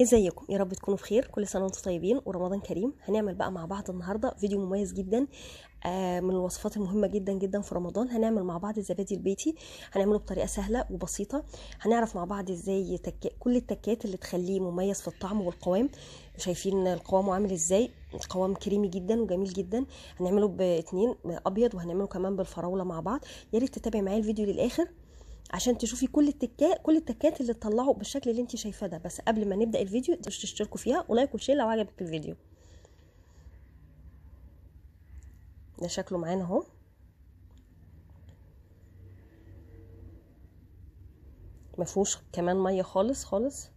ازيكم؟ يا رب تكونوا بخير. كل سنة وانتم طيبين ورمضان كريم. هنعمل بقى مع بعض النهارده فيديو مميز جدا، من الوصفات المهمة جدا جدا في رمضان. هنعمل مع بعض الزبادي البيتي، هنعمله بطريقة سهلة وبسيطة. هنعرف مع بعض ازاي كل التكات اللي تخليه مميز في الطعم والقوام. شايفين القوام عامل ازاي؟ قوام كريمي جدا وجميل جدا. هنعمله باتنين ابيض وهنعمله كمان بالفراوله مع بعض. يا ريت تتابعي معايا الفيديو للاخر عشان تشوفي كل التكات اللي تطلعوا بالشكل اللي انت شايفاه ده. بس قبل ما نبدا الفيديو تقدروا تشتركوا فيها و like و share لو عجبك الفيديو. ده شكله معانا اهو. ما فيهوش كمان مية خالص خالص.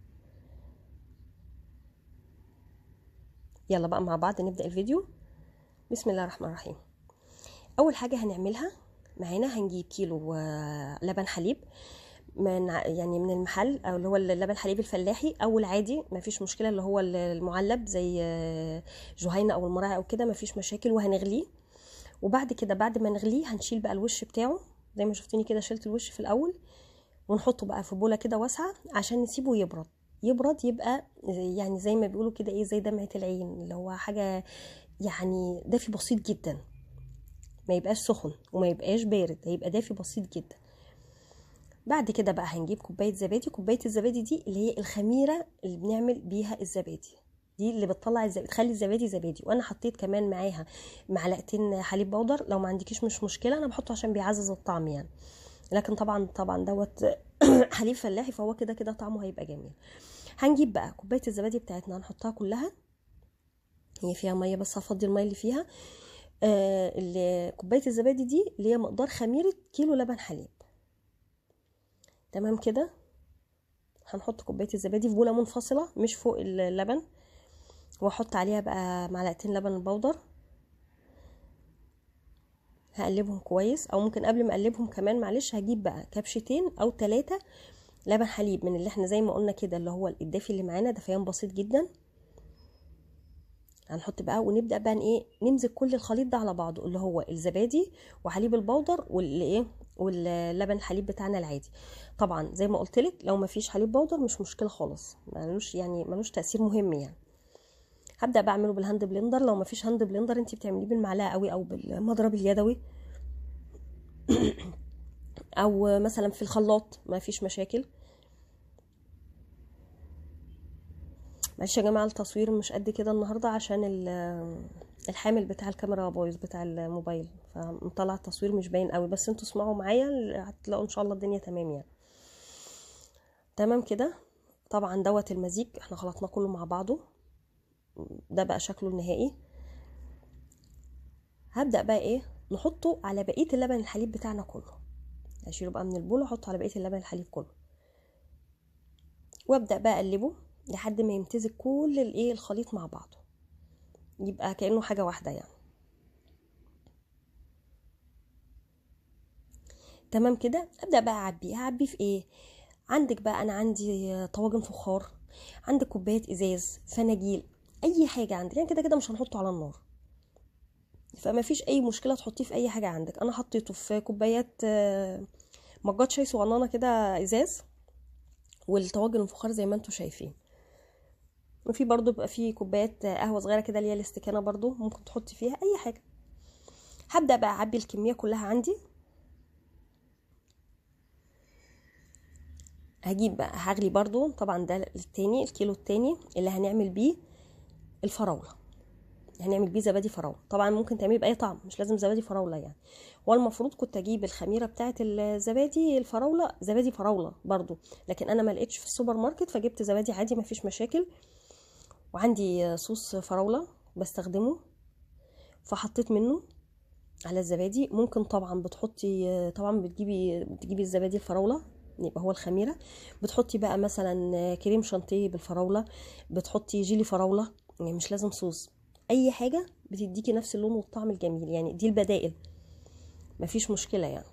يلا بقى مع بعض نبدا الفيديو. بسم الله الرحمن الرحيم. اول حاجة هنعملها معانا، هنجيب كيلو لبن حليب من يعني من المحل، او اللي هو اللبن حليب الفلاحي او العادي، مفيش مشكلة، اللي هو المعلب زي جهينة او المراعي او كده، مفيش مشاكل. وهنغليه، وبعد كده بعد ما نغليه هنشيل بقى الوش بتاعه زي ما شفتوني كده، شلت الوش في الاول، ونحطه بقى في بوله كده واسعة عشان نسيبه يبرد. يبرد يبقى يعني زي ما بيقولوا كده ايه، زي دمعه العين، اللي هو حاجة يعني دافي بسيط جدا، ما يبقاش سخن وما يبقاش بارد، هيبقى دافي بسيط جدا. بعد كده بقى هنجيب كوباية زبادي. كوباية الزبادي دي اللي هي الخميره اللي بنعمل بيها الزبادي، دي اللي بتطلع الزبادي، بتخلي الزبادي زبادي. وانا حطيت كمان معاها معلقتين حليب بودر، لو ما عندكيش مش مشكلة، انا بحطه عشان بيعزز الطعم يعني، لكن طبعا طبعا دوت حليب فلاحي فهو كده كده طعمه هيبقى جميل. هنجيب بقى كوباية الزبادي بتاعتنا هنحطها كلها، هي فيها مية بس هفضي المية اللي فيها. كوباية الزبادي دي اللي هي مقدار خميره كيلو لبن حليب. تمام كده. هنحط كوباية الزبادي في بوله منفصلة مش فوق اللبن، واحط عليها بقى معلقتين لبن البودر. هقلبهم كويس، او ممكن قبل ما اقلبهم كمان معلش هجيب بقى كبشتين او 3 لبن حليب من اللي احنا زي ما قلنا كده، اللي هو الدافي اللي معانا، دفيان بسيط جدا. هنحط بقى ونبدا بقى ايه، نمزج كل الخليط ده على بعضه، اللي هو الزبادي وحليب البودر والايه واللبن الحليب بتاعنا العادي. طبعا زي ما قلت لك لو ما فيش حليب بودر مش مشكلة خالص، ملوش يعني ملوش تاثير مهم يعني. هبدا بعمله بال hand blender، لو ما فيش hand blender انت بتعمليه بالمعلقه قوي او بالمضرب اليدوي او مثلا في الخلاط، ما فيش مشاكل. معلش يا جماعة التصوير مش قد كده النهارده عشان الحامل بتاع الكاميرا بايظ بتاع الموبايل، فمطلع التصوير مش باين قوي، بس انتوا اسمعوا معايا هتلاقوا ان شاء الله الدنيا تمام يعني. تمام كده. طبعا دوت المزيج احنا خلطناه كله مع بعضه، ده بقى شكله النهائي. هبدا بقى ايه، نحطه على بقية اللبن الحليب بتاعنا كله. هشيله بقى من البوله واحطه على بقية اللبن الحليب كله، وابدا بقى اقلبه لحد ما يمتزج كل الايه الخليط مع بعضه، يبقى كأنه حاجة واحدة يعني. تمام كده. ابدأ بقى اعبيه. هعبيه في ايه؟ عندك بقى، انا عندي طواجن فخار، عندك كوبايات ازاز، فناجيل، اي حاجة عندك يعني. كده كده مش هنحطه على النار، فما فيش اي مشكلة تحطيه في اي حاجة عندك. انا حطيته في كوبايات مجات شاي صغننة كده ازاز، والطواجن الفخار زي ما انتم شايفين. وفي برضو بيبقى فيه كوبايات قهوة صغيرة كده اللي هي الاستكانه، برضو ممكن تحطي فيها اي حاجة. هبدا بقى اعبي الكمية كلها عندي. هجيب بقى هغلي برضو طبعا ده التاني، الكيلو التاني اللي هنعمل بيه الفراوله، هنعمل بيه زبادي فراوله. طبعا ممكن تعمليه باي طعم، مش لازم زبادي فراوله يعني. هو المفروض كنت اجيب الخميره بتاعه الزبادي الفراوله زبادي فراوله برضو، لكن انا ما لقيتش في السوبر ماركت فجبت زبادي عادي مفيش مشاكل. وعندي صوص فراوله بستخدمه فحطيت منه على الزبادي. ممكن طبعا بتحطي، طبعا بتجيبي الزبادي الفراوله يبقى هو الخميره، بتحطي بقى مثلا كريم شانتيه بالفراوله، بتحطي جيلي فراوله، يعني مش لازم صوص، اي حاجة بتديكي نفس اللون والطعم الجميل يعني. دي البدائل مفيش مشكلة يعني.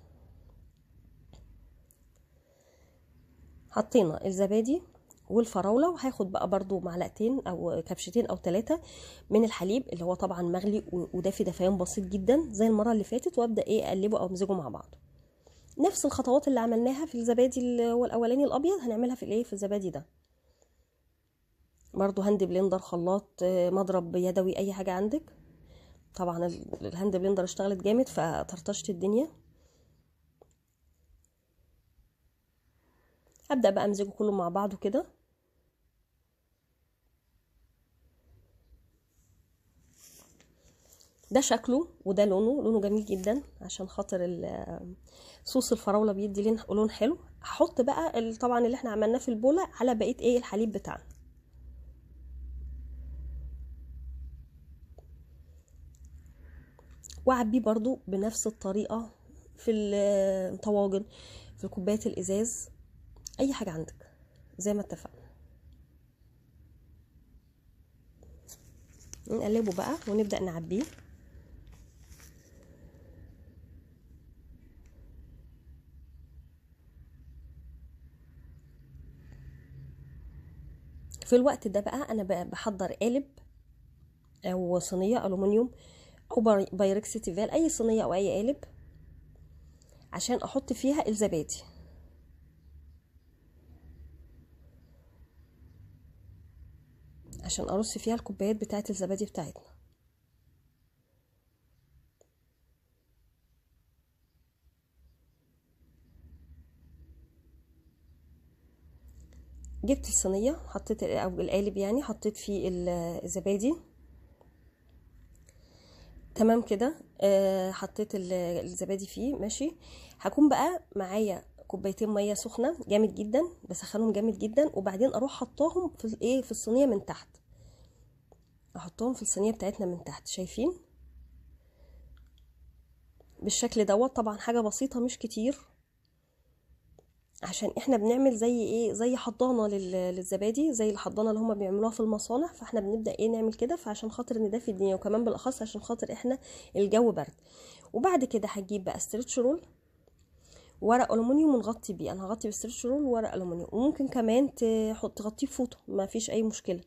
حطينا الزبادي والفراوله، وهاخد بقى برضو معلقتين او كبشتين او 3 من الحليب اللي هو طبعا مغلي ودافي دفيان بسيط جدا زي المرة اللي فاتت، وابدا ايه اقلبه او امزجه مع بعض. نفس الخطوات اللي عملناها في الزبادي اللي هو الاولاني الابيض هنعملها في الايه، في الزبادي ده. برضو hand blender، خلاط، مضرب يدوي، اي حاجة عندك. طبعا ال hand blender اشتغلت جامد فطرطشت الدنيا. هبدأ بقى امزجه كله مع بعضه كده. ده شكله وده لونه، لونه جميل جدا عشان خاطر صوص الفراولة بيدي لون حلو. هحط بقى طبعا اللي احنا عملناه في البولة على بقية ايه الحليب بتاعنا. واعبيه برضو بنفس الطريقة في الطواجن، في كوبايات الازاز، اي حاجة عندك زي ما اتفقنا. نقلبه بقى ونبدأ نعبيه. في الوقت ده بقى انا بحضر قالب او صينية الومنيوم او بايركس تيفال، اي صينية او اي قالب، عشان احط فيها الزبادي. عشان ارص فيها الكوبايات بتاعه الزبادي بتاعتنا. جبت الصينية، حطيت او القالب يعني، حطيت فيه الزبادي تمام كده. حطيت الزبادي فيه ماشي. هكون بقى معايا كوبايتين مية سخنة جامد جدا، بسخنهم جامد جدا، وبعدين اروح حطاهم في الايه، في الصينية من تحت. احطهم في الصينية بتاعتنا من تحت، شايفين بالشكل دوت. طبعا حاجة بسيطة مش كتير، عشان احنا بنعمل زي ايه، زي حضانة للزبادي، زي الحضانة اللي هما بيعملوها في المصانع. فاحنا بنبدا ايه نعمل كده، فعشان خاطر ندافي الدنيا، وكمان بالاخص عشان خاطر احنا الجو برد. وبعد كده هجيب بقى stretch roll، ورق الومنيوم، ونغطي بيه. انا هغطي بال stretch roll وورق الومنيوم، وممكن كمان تحط تغطيه بفوطه، ما فيش اي مشكلة،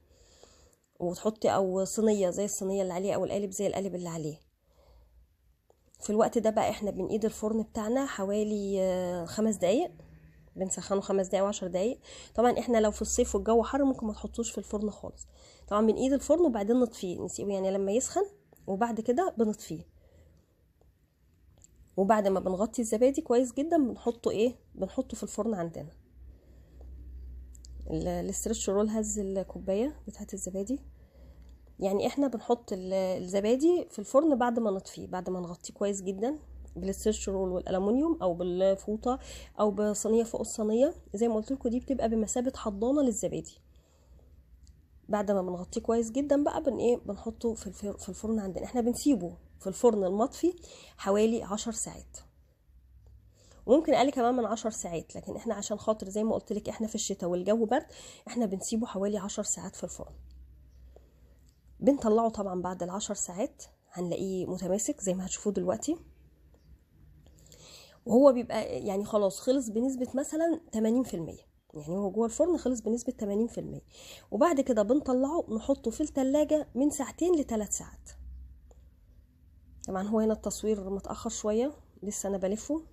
وتحطي او صينية زي الصينية اللي عليه، او القالب زي القالب اللي عليه. في الوقت ده بقى احنا بنقيد الفرن بتاعنا حوالي 5 دقايق، بنسخنه 5 دقايق و10 دقايق. طبعا احنا لو في الصيف والجو حر ممكن ما تحطوش في الفرن خالص. طبعا بنقيد الفرن وبعدين نطفيه، نسيبه يعني لما يسخن، وبعد كده بنطفيه. وبعد ما بنغطي الزبادي كويس جدا بنحطه ايه، بنحطه في الفرن عندنا. ال stretch roll هز الكوباية بتاعه الزبادي. يعني احنا بنحط الزبادي في الفرن بعد ما نطفيه، بعد ما نغطيه كويس جدا بال stretch roll والالومنيوم، او بالفوطه، او بصينيه فوق الصينية. زي ما قلت لكم دي بتبقى بمثابة حضانة للزبادي. بعد ما بنغطيه كويس جدا بقى بن ايه، بنحطه في الفرن عندنا. احنا بنسيبه في الفرن المطفي حوالي 10 ساعات، وممكن اقل كمان من 10 ساعات، لكن احنا عشان خاطر زي ما قلت لك احنا في الشتاء والجو برد، احنا بنسيبه حوالي 10 ساعات في الفرن. بنطلعه طبعا بعد ال10 ساعات هنلاقيه متماسك زي ما هتشوفوه دلوقتي، وهو بيبقى يعني خلاص خلص بنسبة مثلا 80%، يعني هو جوه الفرن خلص بنسبة 80%. وبعد كده بنطلعه نحطه في التلاجة من 2 ل 3 ساعات. طبعا هو هنا التصوير متأخر شوية، لسه انا بلفه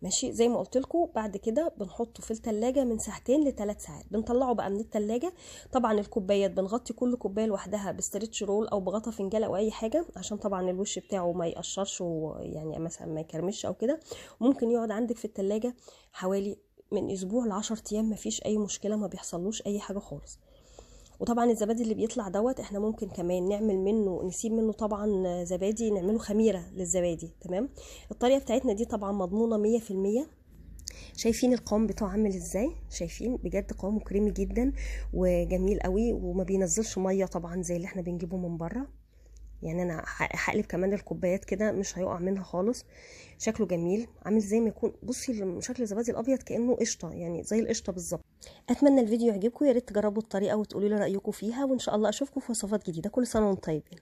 ماشي. زي ما قلت لكم بعد كده بنحطه في التلاجة من 2 ل 3 ساعات. بنطلعه بقى من التلاجة. طبعا الكوبايات بنغطي كل كوباية لوحدها ب stretch roll او بغطا فنجان او اي حاجة، عشان طبعا الوش بتاعه ما يقشرش، ويعني مثلا ما يكرمش او كده. ممكن يقعد عندك في التلاجة حوالي من اسبوع ل10 ايام، مفيش اي مشكلة، ما بيحصلوش اي حاجة خالص. وطبعا الزبادي اللي بيطلع دوت احنا ممكن كمان نعمل منه، نسيب منه طبعا زبادي، نعمله خميره للزبادي. تمام. الطريقة بتاعتنا دي طبعا مضمونه 100%. شايفين القوام بتاعه عامل ازاي؟ شايفين بجد قوامه كريمي جدا وجميل قوي، وما بينزلش مية طبعا زي اللي احنا بنجيبه من بره. يعني انا هقلب كمان الكوبايات كده مش هيقع منها خالص. شكله جميل، عامل زي ما يكون، بصي شكل الزبادي الابيض كانه قشطه، يعني زي القشطه بالظبط. اتمنى الفيديو يعجبكم، يا ريت تجربوا الطريقة وتقولوا لي رايكم فيها، وان شاء الله اشوفكم في وصفات جديدة. كل سنة وانتم طيبين.